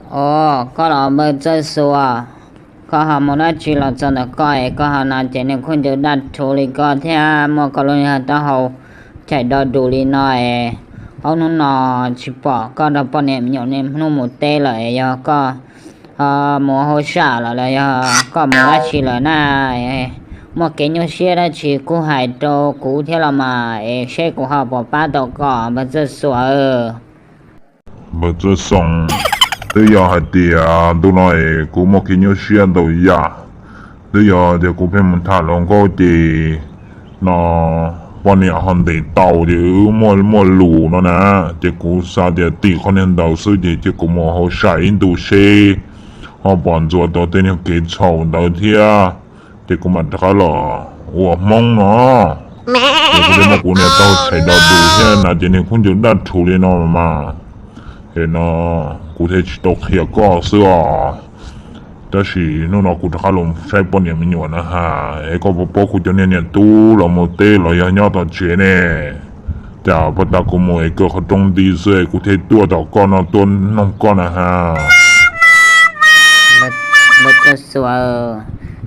Os, koj los npawg Txawj Xuas, koj ho mus dab tsi los txog ntawm koj es koj ho hnav cev niag khaub ncaws daj rhuv li koj thiab muaj koj lub niag taub hau chais do dus li no es, ob hnub no tsis pom koj nrog poj niam me nyuam niaj hnub mus teb lawm es yog koj mus hauj sam lawm los yog koj mus dab tsi lawm na? Muaj kev nyuaj siab dab tsi kuj hais rau kuv thiab los mas es seb kuv ho puas pab tau koj npawg Txawj Xuas. Npawg Txawj Xuas, twb yog hais tias ntu no es kuv muaj kev nyuaj siab ntau yam, twb yog tias kuv pheej mus tham hluas nkauj ces no poj niam ho ntes tau ces wb muaj muaj lus no na, ces kuv xav tias tim qhov niag ntawd xwb ces cia kuv mus hauj sam ib ntu seb ho pom ntxuav tau tej niag kev txhaum ntawd thiab, ces kuv mam rov qab los ua Hmoob no. Ces kuv thiaj muab kuv niag taub hau chais do dus thiab hnav cev niag khaub ncaws daj rhuv li no mas, es no kuv thiaj tsis tau qhia koj xwb os. Tab sis hnub no kuv rov qab los saib poj niam me nyuam na has, es koj puas paub kuv cov niag niam tub los mus teb los yog nyob tom tsev ne? Cas puag ta kuv mus es kaw qhov rooj nti xwb es kuv thiaj tuaj tom koj no tuaj noog koj na has. Npawg Txawj Xuas,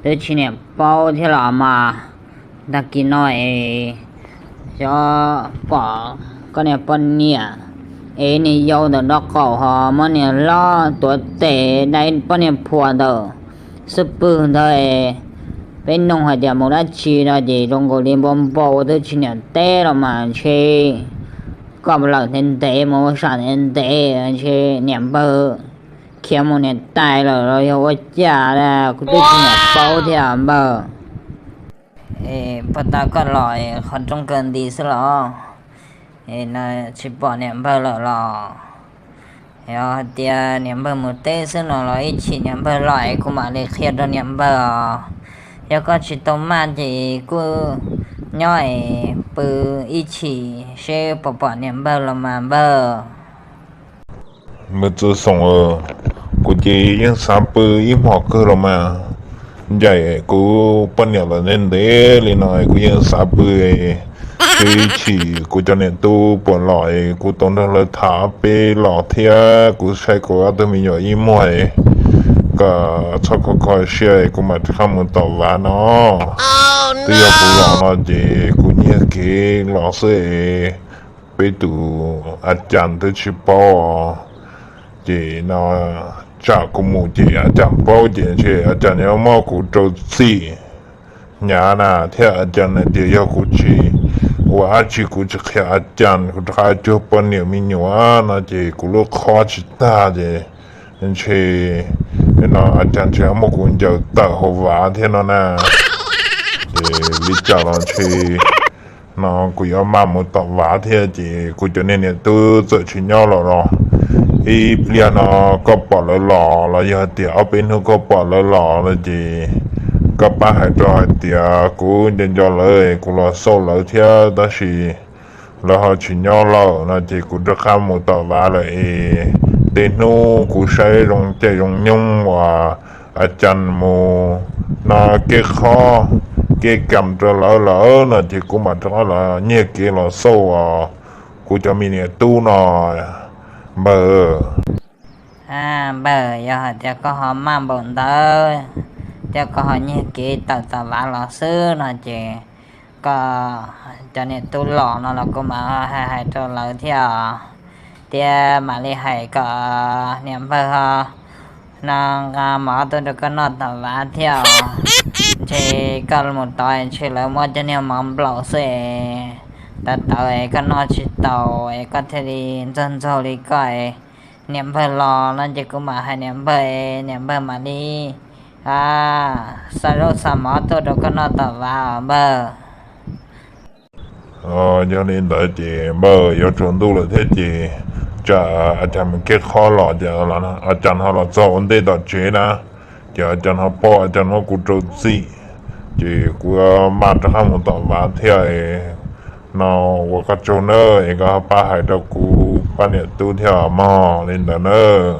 twb tsis niam paub thiab los mas, tag kis no es xyov pom koj niag poj niam es niag yau ntawm nraub qaum ho muab niag hlob tuav tes dai poj niag phuam ntawm xub pwg ntawd es peb noog hais tias mus dab tsi no ces zoo nkaus li npau npau twb tsis niam teb los mas ntshe koj lawm ntev ntev mus ua sam ntev ntev ntshe niam npawg khiav mus niam tais lawm los yog ua cas kuv twb tsis niam paub thiab npawg. Es puag ta koj los qhov rooj kaw nti xwb los? Es no tsis pom niam npawg lawm los? Yog hais tias niam npawg mus teb xwb no los ib chim niam npawg los es kuv mam li qhia rau niam npawg os. Yog koj tsis tau maj ces kuj nyob es pw ib chim seb puas pom niam npawg los mas npawg. Npawg Txawj Xuas, kuv ces yeej xav pw ib hmos kawg los mas, ncaim kuv poj niam los ntev ntev li no kuv yeej xav pw, seb ib chim kuv cov niam tub puas los es kuv tau nrog lawv tham peb los thiab kuv saib kuv ob tug me nyuam ib muag, kom txhob kho kho siab kuv mam rov qab mus tom Vav no. Twb yog kuv los no ces kuv nyiag kev los xwb es peb tus A Cas twb tsis paub, ces no tsam kuv mus ces A Cas paub ces ntshe A Cas yuav muab kuv rau txim. Hnyav na thiab A Cas hais tias yog kuv tsis ua dab tsi kuv tsis qhia A Cas kuv rov qab cuag poj niam me nyuam no ces kuv lub qhov tsis tag ces ntshe no A Cas ntshe muab kuv ncaws tawm hauv Vav thiab no na. Ces li cas los ntshe no kuv yuav maj mus tom Vav thiab ces kuv cov niag niam tub txawm tsis nyob los los ib pliag no koj pom lawv los los yog tias ob peb hnub koj pom lawv los no ces koj pab hais rau hais tias kuv nco nco lawv kuv los xauj lawv thiab tab sis lawv ho tsis nyob lawm no ces kuv rov qab mus tom Vav lawm es tej hnub kuv saib zoo caij zoo nyoog uas A Cas mus no kev qhob kev kam rau lawv lawm no ces kuv mam rov qab los nyiag kev los xauj os kuv cov me niam tub no npawg. Npawg, yog hais tias koj ho maj npaum ntawd thiab koj ho nyiag kev tawm tom Vav los xwb no ces koj cov niam tub los no los kuv mam hais hais rau lawv thiab os. Thiab mam li hais kom niam npawg ho no nqa mov tuaj rau koj noj tom Vav thiab os. Ntshe koj mus tod ntshe lawv muab cov niag mov nplaum xwb es tawv tawv es koj noj tsis tau es koj thiaj li ntxaug ntxaug li koj es niam npawg los no ces kuv mam hais niam npawg es niam npawg mam li xa zaub xa mov tuaj rau koj noj tom Vav os npawg. Yog li ntawd ces npawg, yuav tsaus ntuj lawm thiab ces tsam A Cas mus kev qhob los ces A Cas ho los txog ua ntej tom tsev na, ces A Cas ho paub A Cas muab kuv rau txim, ces kuv maj rov qab mus tom Vav thiab no. Ua koj tsaug nawb es koj pab hais rau kuv pab niam tub thiab mog. Li ntawd nawb.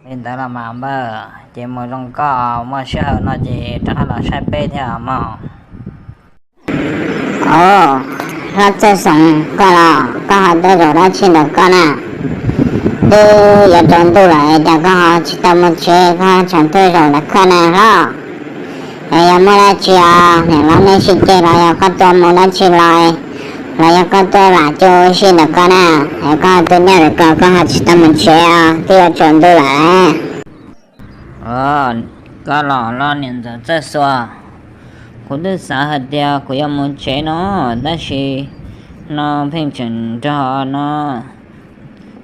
Li ntawd los mas npawg, ces mus zoo koj, muaj sij hawm no ces rov qab los saib peb thiab mog. Os, hlob Txawj Xoom, koj los koj ho tuaj zaum dab tsi ntawm koj na? Twb yuav tsaus ntuj lawm es cas koj ho tsis tau mus tsev, koj ho tseem tuaj zaum ntawm koj na hlob? Es yog muaj dab tsi os, niam hlob nej sib ceg los yog koj tuaj mus dab tsi los, los yog koj tuaj lam cuag ua si ntawm koj na, es koj ho tuaj nyob ntawm koj, koj ho tsis tau mus tsev os, twb yuav tsaus ntuj lawm. Koj los los niam ntxawm Txawj Xuas, kuv twb xav hais tias kuv yuav mus tsev no, tab sis no pheej tseem nrog no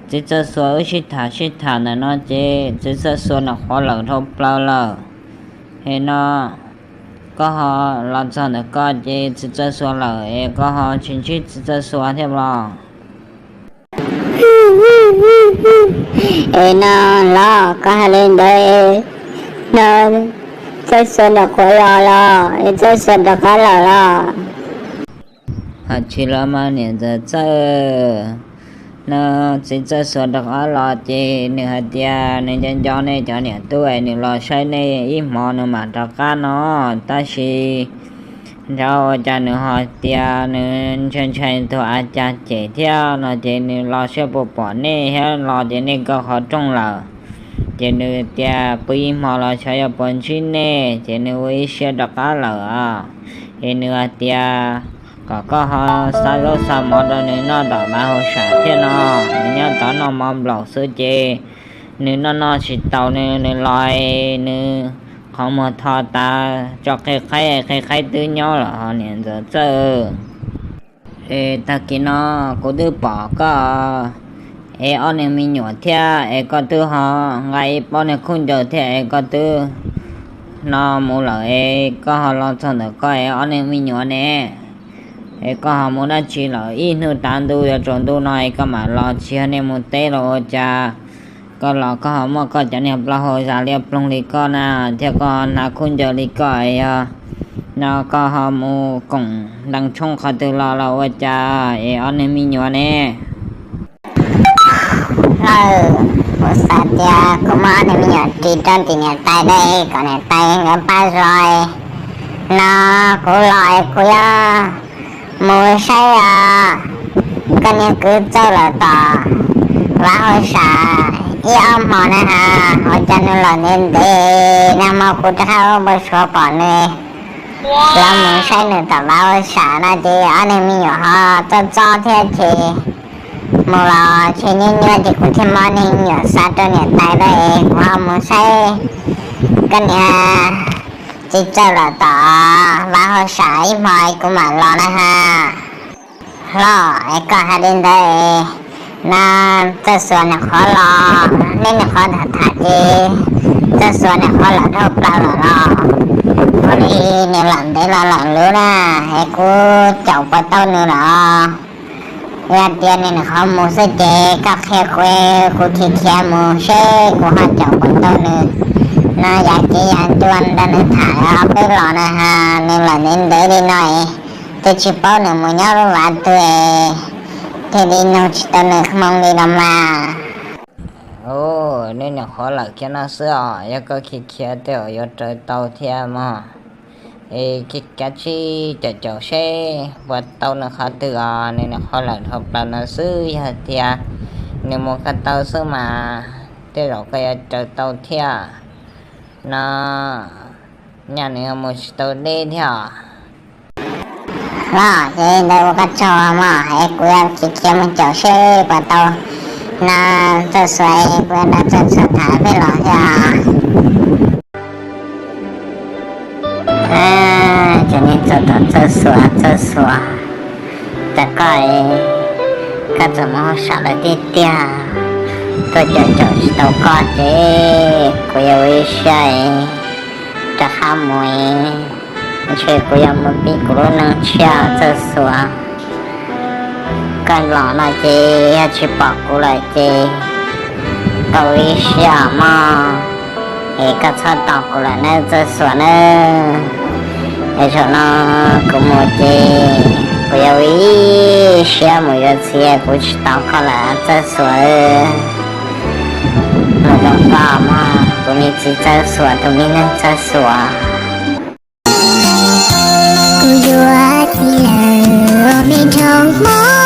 txiv Txawj Xuas wb sib tham sib tham ntawm no ces txiv Txawj Xuas nram qhuav lawm dhau plaws lawm. Es no koj ho los txog ntawm koj ces txiv Txawj Xuas lawm es koj ho tsis ntsib txiv Txawj Xuas thiab los? Es no los koj hais li ntawd, no Txawj Xuas nram qhuav los los es Txawj Xuas rov qab lawm los? Hais tsis los mas niam ntxawm Txawj, no txiv Txawj Xuas rov qab los ces nws hais tias nws nco nco nej cov niam tub es nws los saib nej ib hmo nws mam rov qab no, tab sis ntshe ua cas nws ho tias nws ntshai ntshai tus av cas cem thiab no ces nws los saib puas pom nej thiab los ces nej kaw qhov rooj lawm. Ces nws tias pw ib hmo los xyov yog puas ntsib nej ces nws ua ib siab rov qab lawm os. Es nws hais tias kom koj ho xa zaub xa mov rau nws noj tom vav hauv sam thiab no, nws nyob tod noj mov nplaum xwb ces nws noj noj tsis taus, nws nws los nws qhov muag tho tas tso qe qaib, qe qaib twb nyob lawm ho niam ntxawm Txawj. Es tag kis no kuv twb pom koj es ob niag me nyuam thiab es koj twb ho nqa ib pob niag khaub ncaws thiab es koj twb no mus lawm es koj ho los txog ntawm koj es ob niag me nyuam ne, es koj ho mus dab tsi lawm? Ib hnub tav ntuj yuav tsaus ntuj no es koj mam los, tsis yog nej mus teb los ua cas? Koj los koj ho muab koj cov niag plaub hau zas liab ploog li koj na, thiab koj ho hnav khaub ncaws li koj, yog no koj ho mus koom ntees tshoob qhov twg los los ua cas es ob niag me nyuam ne? Lawm, kuv xav tias kuv muab ob niag me nyuam ris rau tim niam tais dab kom niam tais nkawd pab zov. No kuv los es kuv yuav mus saib os, koj niag kwv Txawj lawm tom vav hauv sam ib ob hmo na has, ua cas nws lawm ntev ntev, nag hmo kuv rov qab ua npau suav pom nws, los mus saib nws tom vav hauv sam no ces ob niag me nyuam ho txob txob thiab ces mus los ntshe nyuaj nyuaj ces kuv thiaj muab niag me nyuam xa rau niam tais dab es kuv ho mus saib koj niag txiv Txawj lawm tom vav hauv sam ib hmo kuv mam los na has. Hlob, es koj hais li ntawd, na Txawj Xuas niam qhuav los, neb niam qhuav tham tham ces Txawj Xuas niam qhuav lawm dhau plaws lawm los? Ua li nws lawm ntev los lawm lub na, es kuv caum puas tau nws los? Yog tias nws niam qhuav mus xwb ces koj qhia kuv, kuv khiav khiav mus seb kuv ho caum puas tau nws. No yam kev yam ncua nrog nws tham peb los na has, nws lawm ntev ntev li no es twb tsis paub nws mus nyob lub vav twg, thiaj li nug tsis tau nws hmoo li no mas. Nws niam qhuav lawm kiag no xwb os, yog koj khiav khiav tej zaum yuav raws tau thiab mog. Es kav tsij caum caum seb puas tau nws qhov twg os, nws niam qhuav lawm dhau plaws no xwb, yog tias nws mus ko taw xwb mas tej zaum koj yuav raws tau thiab no, nyaj nws mus tsis tau deb thiab os. Los ces ntawd ua koj tsaug mog, es kuv yuav khiav khiav mus caum seb puas tau na Txawj Xuas, kuv yuav nrog Txawj Xuas tham peb los thiab. Ces nej txawj tom Txawj Xuas, Txawj Xuas, cas koj, koj txawm mus hauj sam lawm tiag tiag, tuaj caum caum tsis tau koj ces kuv yuav ua ib siab rov qab mus, ntshe kuv yuav mus pib kuv lub neej tshiab Txawj Xuas. Koj los no ces yog tsis pom kuv lawm ces koj ua ib siab mog, es koj txhob tos kuv lawm nawb Txawj Xuas nawb. Es zaum no kuv mus ces kuv yuav ua ib siab mus yuav txiv, kuv tsis tos koj lawm Txawj Xuas. Mus zoo koj mog, kuv me txiv Txawj Xuas, tus me neeg Txawj Xuas. Kuv yuav txiv lawm me nraug Hmoob,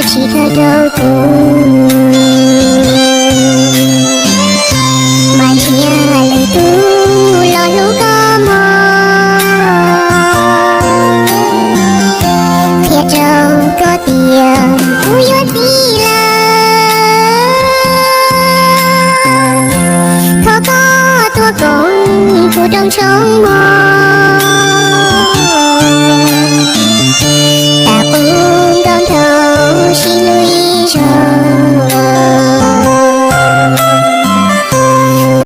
Tsis kawg rau kuv, mas nrhiav lwm tus los hlub koj mog. Qhia rau koj tias kuv yuav txiv lawm, thov koj tuaj koom kuv rooj tshoob mog. Tau qub ntaub nrho sib hlub ib zaug,